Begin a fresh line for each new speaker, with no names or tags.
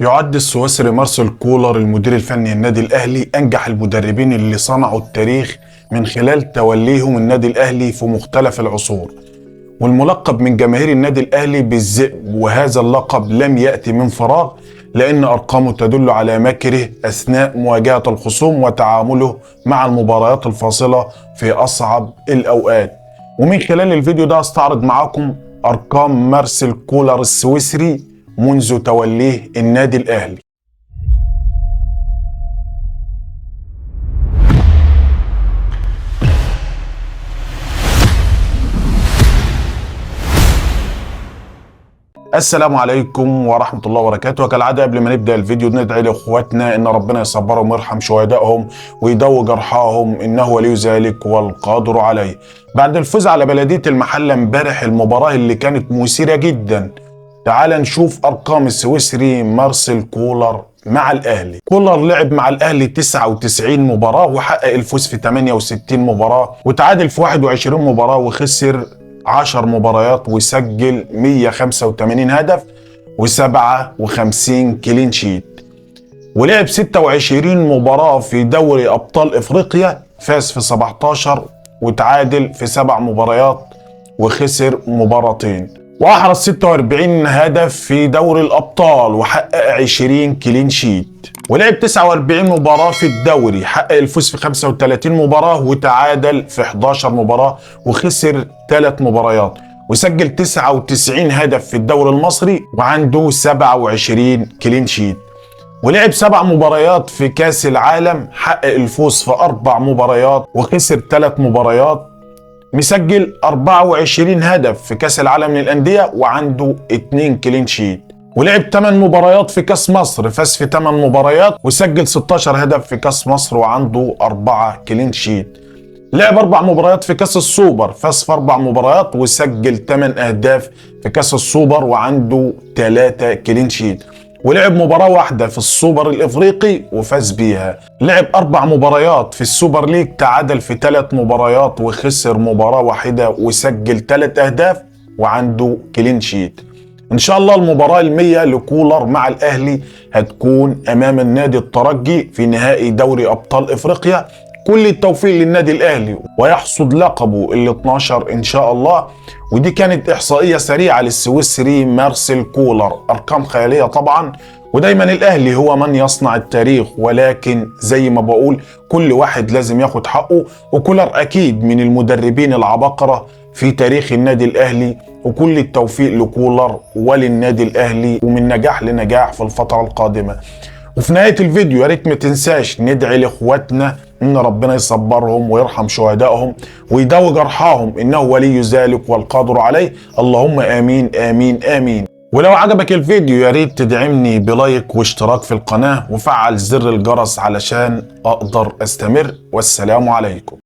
يعد السويسري مارسيل كولر المدير الفني للنادي الأهلي أنجح المدربين اللي صنعوا التاريخ من خلال توليهم النادي الأهلي في مختلف العصور، والملقب من جماهير النادي الأهلي بالذئب، وهذا اللقب لم يأتي من فراغ لأن أرقامه تدل على مكره أثناء مواجهة الخصوم وتعامله مع المباريات الفاصلة في أصعب الأوقات. ومن خلال الفيديو ده استعرض معاكم أرقام مارسيل كولر السويسري منذ توليه النادي الأهلي. السلام عليكم ورحمة الله وبركاته. وكالعادة قبل ما نبدأ الفيديو ندعي لإخواتنا إن ربنا يصبرهم ويرحم شهدائهم ويدوي جرحاهم، إنه ولي ذلك والقادر عليه. بعد الفوز على بلدية المحلة امبارح، المباراة اللي كانت مثيرة جدا، تعال نشوف أرقام السويسري مارسيل كولر مع الأهلي. كولر لعب مع الأهلي 99 مباراة وحقق الفوز في 68 مباراة وتعادل في 21 مباراة وخسر 10 مباريات وسجل 185 هدف و57 clean sheet. ولعب 26 مباراة في دوري أبطال إفريقيا، فاز في 17 وتعادل في 7 مباريات وخسر مباراتين، وأحرز 46 هدف في دوري الأبطال وحقق 20 clean sheet. ولعب 49 مباراة في الدوري، حقق الفوز في 35 مباراة وتعادل في 11 مباراة وخسر 3 مباريات، وسجل 99 هدف في الدوري المصري وعنده 27 clean sheet. ولعب 7 مباريات في كاس العالم، حقق الفوز في 4 مباريات وخسر 3 مباريات، مسجل 24 هدف في كاس العالم للأندية وعنده 2 clean sheet. ولعب 8 مباريات في كاس مصر، فاز في 8 مباريات وسجل 16 هدف في كاس مصر وعنده 4 clean sheet. لعب 4 مباريات في كاس السوبر، فاز في 4 مباريات وسجل 8 أهداف في كاس السوبر وعنده 3 clean sheet. ولعب مباراة واحدة في السوبر الإفريقي وفاز بيها. لعب 4 مباريات في ال Super League، تعادل في 3 مباريات وخسر مباراة واحدة وسجل 3 أهداف وعنده clean sheet. إن شاء الله المباراة المية لكولر مع الأهلي هتكون أمام النادي الترجي في نهائي دوري أبطال إفريقيا. كل التوفيق للنادي الأهلي ويحصد لقبه ال 12 إن شاء الله. ودي كانت إحصائية سريعة للسويسري مارسيل كولر، أرقام خيالية طبعا، ودايما الأهلي هو من يصنع التاريخ، ولكن زي ما بقول كل واحد لازم ياخد حقه، وكولر أكيد من المدربين العباقرة في تاريخ النادي الأهلي. وكل التوفيق لكولر وللنادي الأهلي، ومن نجاح لنجاح في الفترة القادمة. وفي نهاية الفيديو يا ريت ما تنساش ندعي لإخواتنا إن ربنا يصبرهم ويرحم شهدائهم ويداوي جرحاهم، إنه ولي ذلك والقادر عليه. اللهم آمين آمين آمين. ولو عجبك الفيديو يا ريت تدعمني ب like واشتراك في القناة وفعل زر الجرس علشان أقدر أستمر. والسلام عليكم.